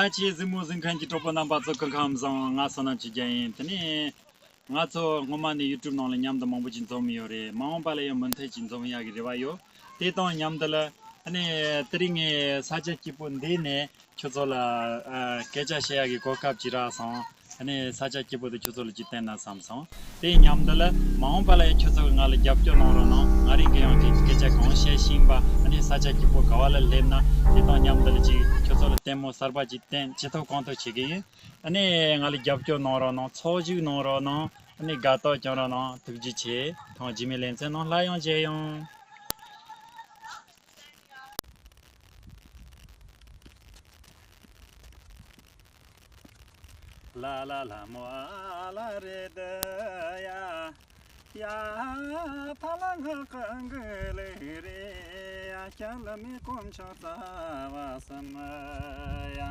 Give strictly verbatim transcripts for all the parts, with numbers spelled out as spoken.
ཆེ་གཟིགས་མོ་གཟིགས་མཁན་གྱི་གྲོགས་པོ་རྣམ་པ་ཚོ་སྐུ་ཁམས་བཟང་། ང་བསོད་ནམས་ཆོས་རྒྱལ་ཡིན། དེ་ནས་ང་ཚོ་སྔོན་མ་ནས་ཡུ་ཊུབ་ནང་ལ་མཉམ་དུ་མང་པོ་ཅིག་འཛོམས་ཡོད་རེད། མ་འོངས་པ་ལ་ཡང་མུ་མཐུད་ཅིག་འཛོམས་ཡག་གི་རེ་བ་ཡོད། དེ་དང་མཉམ་དུ་ལ་ཨ་ནི་དེ་རིང་ངས་ས་ཆ་སྐྱིད་པོ་འདི་ནས་ཁྱོད་ཚོ་ལ་ཨ་སྐད་ཆ་བཤད་ཡག་གི་གོ་སྐབས་ཅིག་རག་སོང་། ཨ་ནི་ས་ཆ་སྐྱིད་པོ་དེ་ཁྱོད་ཚོ་ལ་ཅིག་བསྟན་ན་བསམ་སོང་། དེ་མཉམ་དུ་ལ་མ་འོངས་པ་ལ་ཡང་ཁྱོད་ཚོ་གིས་ང་ལ་རྒྱབ་སྐྱོར་གནང་རོགས་གནང་། ང་རང་གིས་ཡང་སྐད་ཆ་གང་བཤད་ཤེས་པ། ཨ་ནི་ས་ཆ་སྐྱིད་པོ་ག་བ་ལ་སླེབས་ན་དེ་དང་མཉམ་དུ་ལ་ཅིག་ཁྱོད་ཚོ་ལ་ལྟད་མོ་གསར་པ་ཅིག་བསྟན་ཅི་ཐུབ་གང་ཐུབ་བྱེད་ཀྱི་ཡིན། ཨ་ནི་ང་ལ་རྒྱབ་སྐྱོར་གནང་རོགས་གནང་། ཚོགས་ཞུགས་གནང་རོགས་གནང་། ཨ་ནི་དགའ་རྟགས་བསྐྱང་རོགས་གནང་། ཐུགས་རྗེ་ཆེ། ཐེངས་རྗེས་མའི་ལེ་ཚན་ནང་སླར་ཡང་མཇལ་ཡོང་། ལ་ལ་ལ་མོ་ཨ་ལ་རེ་ད་ཡ། ཡ། ཐ་ལ་ང་གང་གི་ལེ་རེ་ཡ། སྐྱ་ལ་མི་གོམ་ཆོག་རྩ་བ་སམ་ཡ།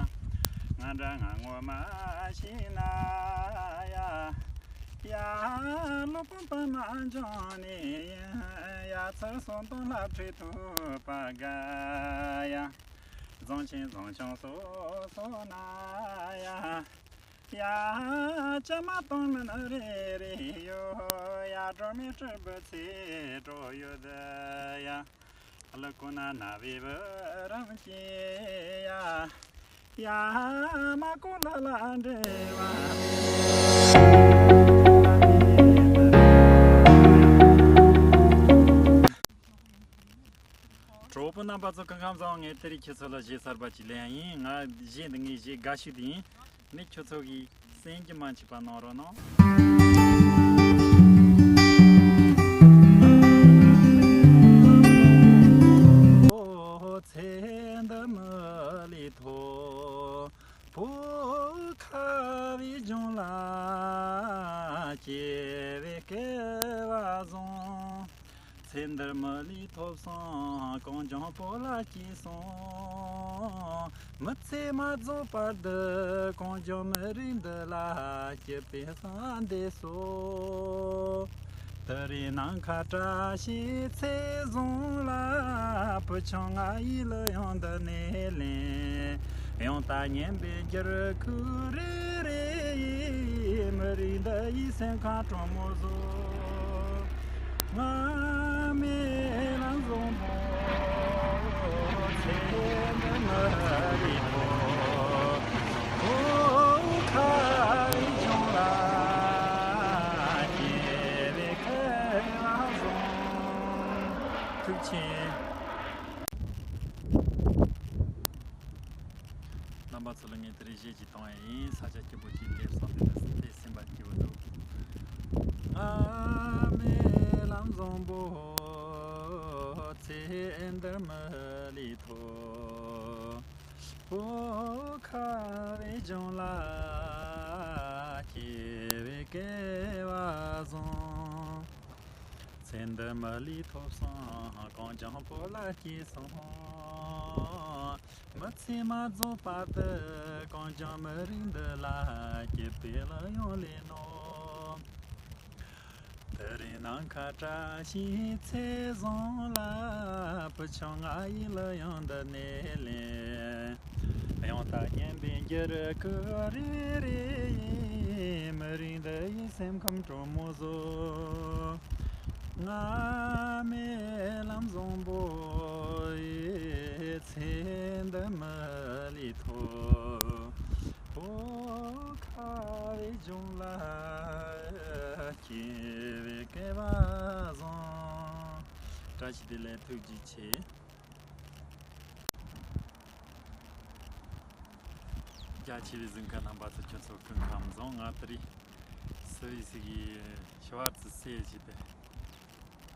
ང་འདྲ་ང་ངོ་མ་ཤེས་ན་ཡ། ཡ། ལོ་པོ་པ་མ་འཇོན་ནི་ཡ། ཚེ་སོང་དང་ལྷ་ཁྲིད་ཐུབ་པ་དགའ་ཡ། བཟང་ཆེན་བཟང་ཆུང་སོ་སོ་ན་ཡ། ཡ། ཅ་མ་གཏོང་མིན་རེ་རེ་ཡོད་ཡ། སྒྲོལ་མའི་སྤྲུལ་པའི་ཚེ་འགྲོ་ཡོད་ཡ། ལ་ཀུ་ན་ན་བའི་བུ་རམ་སྐྱེ་ཡ། ཡ། མ་ཀུ་ལ་ལ་འདྲེ་བ། གྲོགས་པོ་རྣམ་པ་ཚོ་སྐུ་ཁམས་བཟང་། ངས་དེ་རིང་ཁྱོད་ཚོ་ལ་གཞས་གསར་པ་ཅིག་ལེན་ཡ་ཡིན། ང་གཞས་འདི་ངའི་གཞས་དགའ་ཤོས་དེ་ཡིན། ནི་ཁྱོད་ཚོ་གིས་གསན་རྒྱུ་མ་མཆིས་པ་གནང་རོགས་གནང་། ཚེ་འདི་མི་ལུས་ཐོག་བོད་ཁ་བའི་ལྗོངས་ལ་སྐྱེ་བའི་སྐལ་བ་བཟང་། ཚེ་འདིར་མི་ལུས་ཐོབ་སོང་། གངས་ལྗོངས་བོད་ལ་སྐྱེས་སོང་། མི་ཚེ་མ་རྫོགས་བར་དུ་གངས་ལྗོངས་མི་རིགས་འདི་ལ་སྐྱིད་པའི་བསམ་འདས་སོ། དེ་རིང་ནམ་མཁའ་བཀྲ་ཤིས་ཚེས་བཟང་ལ། བུ་ཆུང་ང་ཡིས་གླུ་དབྱངས་འདི་ནས་ལེན། ཡང་དག་སྙན་པའི་འགྱུར་ཁུག་རེ་རེ་ཡིས། མི་རིགས་འདི་ཡི་སེམས་ཁམས་དྲོན་མོ་བཟོ། ང་མེད་ལམ་བཟང་པོ། ཚེ་འདི་མི་རིགས་པོ། བོད་ཁ་བའི་ལྗོངས་ལ་སྐྱེ་བའི་སྐལ་བ་བཟང་། ཐུགས་རྗེ་ཆེ། རྣམ་པ་ཚོ་ལ་ངས་དེ་རིང་གཞས་ཅིག་གཏོང་ཡ་ཡིན། ས་ཆ་སྐྱིད་པོ་ཅིག་སླེབས་སོང་། དེ་ལ་དེ་སེམས་པ་སྐྱིད་པོ་འདུག་ང་མེད་ལམ་བཟང་པོ། ཚེ་འདིར་མི་ལུས་ཐོག་བོད་ཁ་བའི་ལྗོངས་ལ་སྐྱེ་བའི་སྐལ་བ་བཟང་། ཚེ་འདི་མི་ལུས་ཐོབ་སོང་། གངས་ལྗོངས་བོད་ལ་སྐྱེས་སོང་། མི་ཚེ་མ་རྫོགས་བར་དུ་གངས་ལྗོངས་མི་རིགས་འདི་ལ་སྐྱིད་པའི་གླུ་དབྱངས་ལེན་ནོ། དེ་རིང་ནམ་མཁའ་བཀྲ་ཤིས་ཚེས་བཟང་ལ། བུ་ཆུང་ང་ཡིས་གླུ་དབྱངས་འདི་ནས་ལེན། ཡང་དག་སྙན་པའི་འགྱུར་ཁུག་རེ་རེ་ཡིས། མི་རིགས་འདི་ཡི་སེམས་ཁམས་དྲོན་མོ་བཟོ། ང་མེད་ལམ་བཟང་པོ་ཡི། ཚེ་འདི་མི་ལུས་ཐོག་བོད་ཁ་བའི་ལྗོངས་ལ་སྐྱེ་བའི་སྐལ་བ་བཟང་། བཀྲ་ཤིས་བདེ་ལེགས། ཐུགས་རྗེ་ཆེ། རྒྱ་ཆེ་བའི་གཟིགས་མཁན་རྣམ་པ་ཚོ་ཁྱོད་ཚོ་སྐུ་ཁམས་བཟང་། ང་དེ་རིང་སུ་ཡི་སི་གི་ཤི་བར་ཙི་སེ་ཞིག་དེ།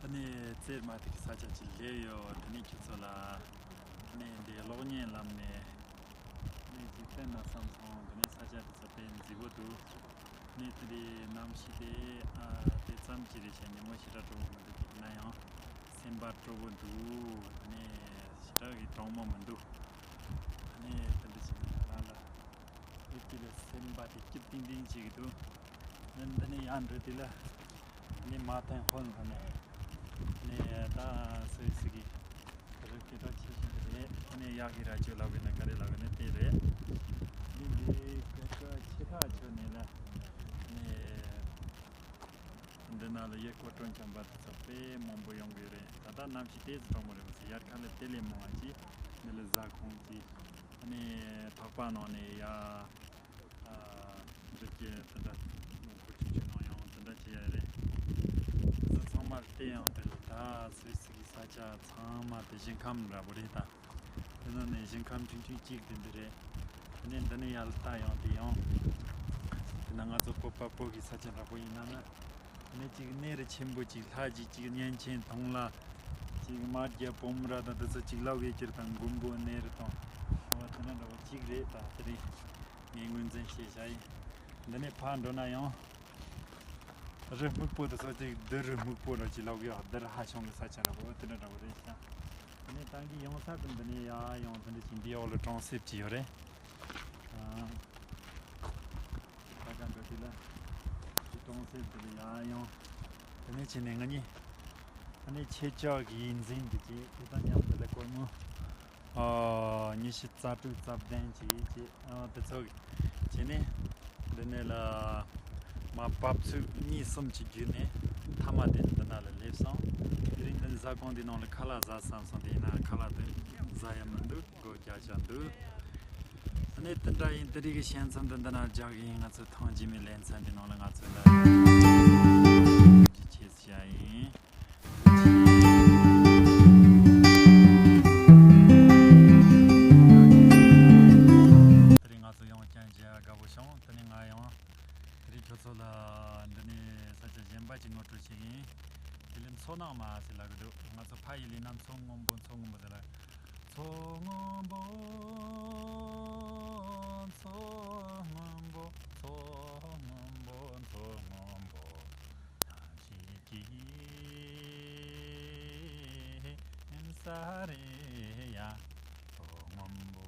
དེ་ནས་རྩེར་མ་ཐིག་གི་ས་ཆ་ཅིག་སླེབས་ཡོད། དེ་ནས་ཁྱོད་ཚོ་ལ་དེ་ནས་འདི་གློག་བརྙན་ལམ་ནས་དེ་ནས་ཅིག་བསྟན་ན་བསམ་སོང་། དེ་ནས་ས་ཆ་དེ་ཚོ་དཔེ་མཛེས་པོ་འདུག་ནས་དེ་འདྲའི་གནམ་གཤིས་དེ་ཨ་དེ་ཙམ་ཅིག་རེད་བྱས་ཉིན་མོ་ཞེ་དྲག་སྤྲོ་པོ་མི་འདུག་ཡིན་ན་ཡང་སེམས་པ་སྤྲོ་པོ་འདུག་དེ་ནས་ཞེ་དྲག་གི་གྲང་མོ་མི་འདུག་དེ་ནས་དེ་འདྲ་བྱས་ནས་ང་རང་ལ་ཨེ་དེ་ལ་སེམས་པ་དེ་སྐྱིད་ཏིང་ཏིང་བྱེད་ཀྱི་འདུག་ནི་འདི་ནས་ཡར་འགྲོ་དུས་ལ་ནི་མ་ཐན་ཧོན་ལ་ནས་ནས་ད་སོ་སི་གི་རི་སྐྱེ་གྲོགས་ཆེ་ཤོས་དེ་རེད། ཨ་ནི་གཡག་གི་རྭ་ཅོ་ལབ་ཀྱི་ན་ག་རེ་ལབ་ཀྱི་ན་དེ་རེད། འདི་སྐད་ཆ་ཆེ་ཁག་ཆོད་ནས་ལ་ནས་འདི་ན་ལ་ཡེ་སྐོར་སྤྲོ་འཆམ་པ་དེ་ཚོ་དཔེ་མང་པོ་ཡོང་གི་རེད། ད་ལྟ་གནམ་གཤིས་ཏོག་ཙམ་གྲང་མོ་རེད་པ་ཟེར། དབྱར་ཁ་ལ་དེ་ལས་མང་བ་ཅིག་འདི་ལ་ཟ་ཁང་ཅིག་ཨ་ནི་ཐག་པ་ནང་ནས་ཡ། ཨ། འདྲ་སྐྱེ་དེ་འདྲ་ལུང་ཁུ་ཆུང་ཆུང་ནང་ཡང་དེ་འདྲ་བྱེད་ཡ་རེད། གཟི་ཚང་མར་བལྟས་ཡང་དེ་ལ་ད་སུད་སི་གི་ས་ཆ་ཚང་མ་དེ་ཞིང་ཁམས་འདྲ་པོ་རེད་ད། དེ་ནང་ནས་ཞིང་ཁམས་ཆུང་ཆུང་གཅིག་དེ་འདི་རེད། དེ་ནས་འདི་ནས་ཡར་ལྟ་ཡང་དེ་ཡང་། དེ་ན་ང་ཚོ་བོད་པ་བོད་ཀྱི་ས་ཆ་འདྲ་པོ་ཡིན་ན་ན། དེ་ནས་གཅིག་གནས་རི་ཆེན་པོ་གཅིག་ལྷ་གཅིག་གཅིག་གཉན་ཆེན་དང་ལ། གཅིག་མ་རྒྱལ་སྤོམ་ར་དང་དེ་ཚོ་གཅིག་ལབ་གི་ཁྱེར་དང་མགོན་པོ་གནས་རི་དང་། ཨོ་དེ་འདྲ་འདྲ་པོ་གཅིག་རེད་ད་དེ་རིང་། ངས་ངོས་འཛིན་བྱས་བཞག་ཡིན། འདི་ནས་ཕར་འགྲོ་ན་ཡང་། རི་སྨུག་པོ་དེ་ཚོ་ཅིག་རྡུལ་རི་སྨུག་པོ་ར་ཅིག་ལབ་གི་ཡོད། རྡུལ་ཧ་ཅང་གི་ས་ཆ་འདྲ་པོ་དེ་འདྲ་འདྲ་པོ་རེད་ཤག་དེ་ནས་ད་གིན་ཡོང་ས་དེ་འདི་ནས་ཡར་ཡོང་དེ་འདྲ་ཅིག་འདི་འོག་ལ་གྲོང་གསེབ་ཅིག་ཡོད་རེད། ཨ། ད་ག་འགྲོ་དུས་ལ་ཅིག་གྲོང་གསེབ་དེ་ལ་ཡར་ཡོང་། དེ་ནས་ཕྱིན་ནས་ང་གཉིས་ཨ་ནི་ཁྱེད་ཅག་གི་ཡིད་འཛིན་འདི་ཅིག་དེ་དང་མཉམ་དུ་ལ་སྒོར་མོ་ཨ་ཉི་ཤུ་རྩ་དྲུག་རྩ་བདུན་ཅིག་ཅིག་ཨ་དེ་ཚོ་གི་བྱས་ནས་འདི་ནས་ལ་མར་བབས་ཚུགས་གཉིས་གསུམ་ཅིག་བརྒྱུད་ནས་མཐའ་མ་དེ་འདི་ན་ལ་སླེབས་སོང་། དེ་རིང་འདི་ཟ་ཁང་འདི་ནང་ལ་ཁ་ལག་ཟ་བསམ་སོང་། དེ་ཡིན་ན་ཁ་ལག་དེ་ཟ་ཡ་མི་འདུག་སྒོ་རྒྱག་བཞག་འདུག་ཨ་ནི་དེ་འདྲ་ཡིན། དེ་རིང་གི་བཤད་མཚམས་འདི་འདི་ན་རྒྱག་གི་ཡིན། ང་ཚོ་ཐེངས་རྗེས་མའི་ལེ་ཚན་འདི་ནང་ལ་ང་ཚོ་ལ་ཅི་བྱེད་བྱ་ཡིན། དེ་རིང་ང་ཚོ་ཡང་བསྐྱར་མཇལ་དགའ་པོ་བྱུང་། དེ་ནས་ང་ཡང་དེ་རིང་ཁྱོད་ཚོ་ལ་འདི་ནས་ས་ཆ་གཞན་པ་ཅིག་ངོ་སྤྲོད་བྱེད་ཀྱི་ཡིན། དེ་ལས་མཚོ་ནག་མ་ཟེར་ལབ་ཀྱི་འདུག་ང་ཚོ་ཕ་ཡུལ་ལ་ཡིན་ན་མཚོ་སྔོན་པོ་མཚོ་སྔོན་པོ་ཟེར་ལ། མཚོ་སྔོན་པོ། མཚོ་སྔོན་པོ། མཚོ་སྔོན་པོ། མཚོ་སྔོན་པོ། ཐང་ཆེན་གྱི་ས་རེད་ཡ། མཚོ་སྔོན་པོ།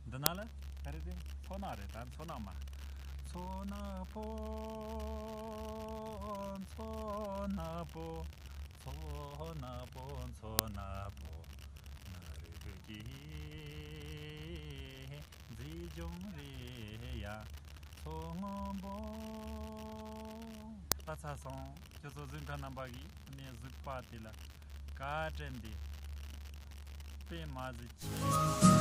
འདི་ན་ལ་ག་རེ་རེད། མཚོ་ནག་རེད་ད། མཚོ་ནག་མ། མཚོ་ནག་པོ། མཚོ་ནག་པོ། མཚོ་ནག་པོ། མཚོ་ནག་པོ། ནགས་རི་གི་མཛེས་ལྗོངས་རེད་ཡ། མཚོ་སྔོན་པོ། ད་ཚར་སོང་། ཁྱོད་ཚོ་གཟིགས་མཁན་རྣམ་པ་གིས་ངའི་གཟིགས་པ་དེ་ལ་བཀའ་དྲིན་དེ་དཔེ་མ་གཟིགས་ཆེ།